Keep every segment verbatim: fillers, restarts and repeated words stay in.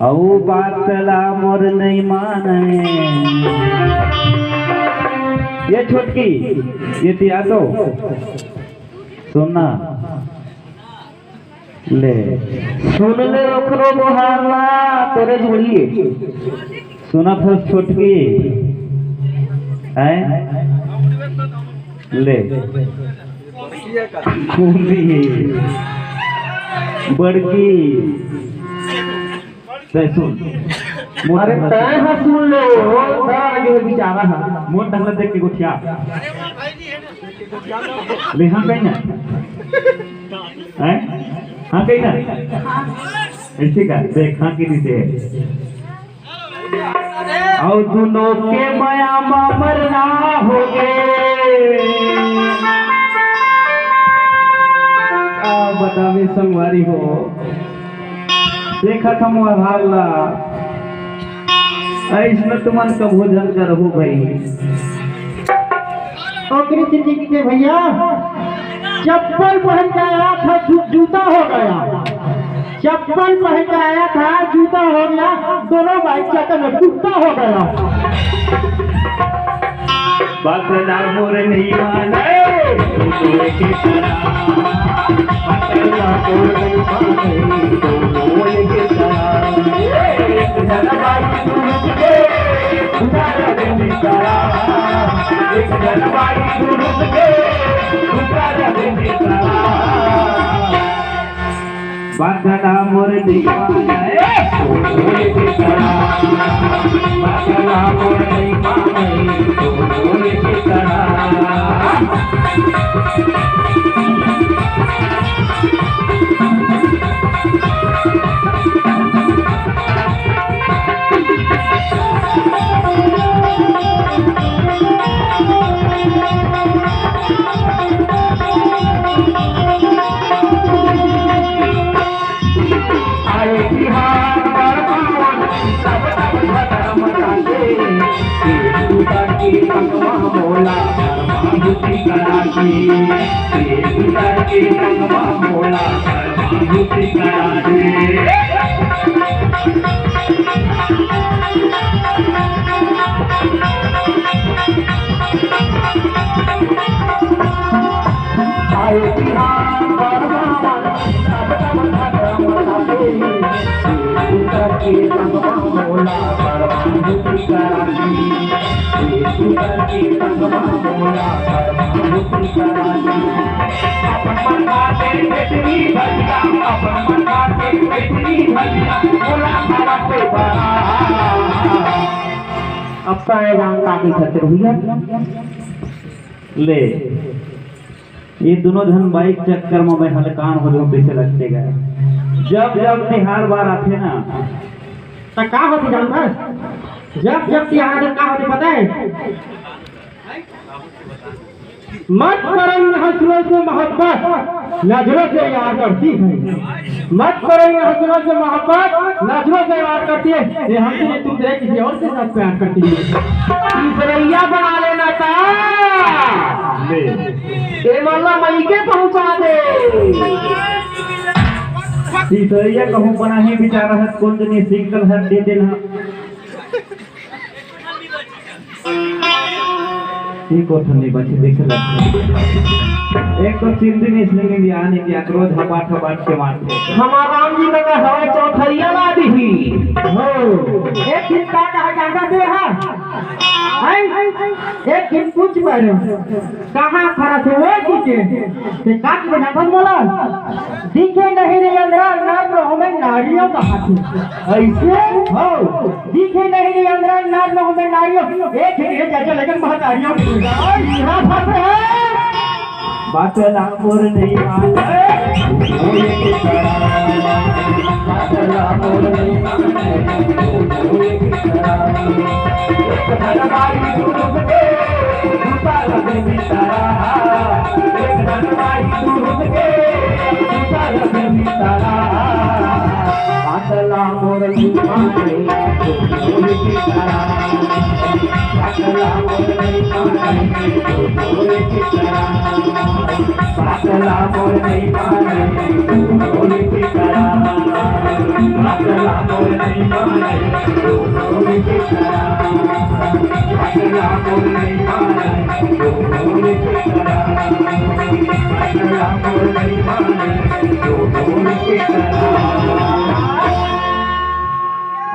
अउ बात ला मोर नइ माने। ये छोटकी, ये तिया तो सुनना। ले, सुन ले ओकरो गोहार ला, तोरे जोड़िए। सुनत हस छोटकी? हैं? ले। कुंदी। बड़की। तै सुन। मोर अरे, तै ह सुन ले, ओ, का आगे बिचारा ह। मोर टंगला देख के गोठिया। ले, हाँ कही ना। हैं? हाँ कही ना। ऐसे का? देख, हाँ की रीते हे। अउ दुनों के मया म मरना होगे। का बतावे संगवारी हो, देखत हँव भाग ला, अइसने तुमन कभू झन करहू भई। ओकरे सेती के भैया, चप्पल पहन के आया था, जू-, जूता हो गया। चप्पल पहन के आया था, जूता हो गया, दोनों भाई चक्कर में कुत्ता हो गया। बदला मोर नहीं माने, दोनों की तरह। बदला मोर नहीं माने, दोनों की तरह। एक जन भाई तू रुक के, उतार दे निकला। एक जन भाई तू रुक के, उतार दे निकला। बदला मोर दीवाना, ए, तोरे के तरह। बदला मोर दीवाना, ए, तोरे के तरह। आए बिहार बर पावन, सब सब धर्म जाते। एक दूसर के संगमा मोला, धर्म युति करा के। एक दूसर के संगमा मोला, धर्म युति करा के। अब का है गाँव का की खतर भैया? ले, ये दोनों झन बाइक चक्कर में मैं हलकान हो जाऊं, कैसे लगते गए। जब जब तिहार बार आथे ना, त का होथे जानथस? जब जब तिहार आथे, का होथे पता है? मत करन हंसुए से मोहब्बत, नजरों से यार करती है। मत करो ये हजरों से मोहब्बत, नजरों से यार करती है। ये हमसे नहीं, तुम तो किसी और के साथ प्यार करती है। तीसरैया बना लेना था। ले। ये मल्ला मई के पहुंचा दे। तीसरैया कहूँ बना ही बेचारा है, कौन दिन ये सिंगल है, दे देना। एक और ठंडी बची, देख ले। एक तो तीन दिन इसने नहीं आने दिया, रोज हबाट हबाट के मारते। हमारा राम जी लगा हवा चौथरिया ला दी। हो। एक दिन का कहा जाता दे हा। हैं? एक दिन पूछ पा रहे हो। कहाँ खड़ा थे वो जी के? ते काट में ना बोला। दिखे नहीं रे अंदर, नर में हमें नारियों का हाथी। ऐसे? हो। दिखे नहीं रे अंदर, नर में हमें नारियों। एक है, एक जगह लेकिन महतारियों की। यहाँ फंसे हैं। बात ना मोर नहीं माने। बात ना मोर नहीं माने।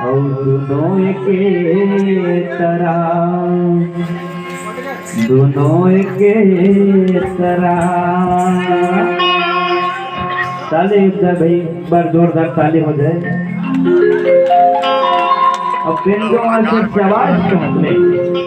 अउ दुनों एके तरह, दुनों एके तरह। ताली एक बार भाई, एक बार जोरदार ताली हो जाए। अब बेंजो वाले से आवाज कम ले।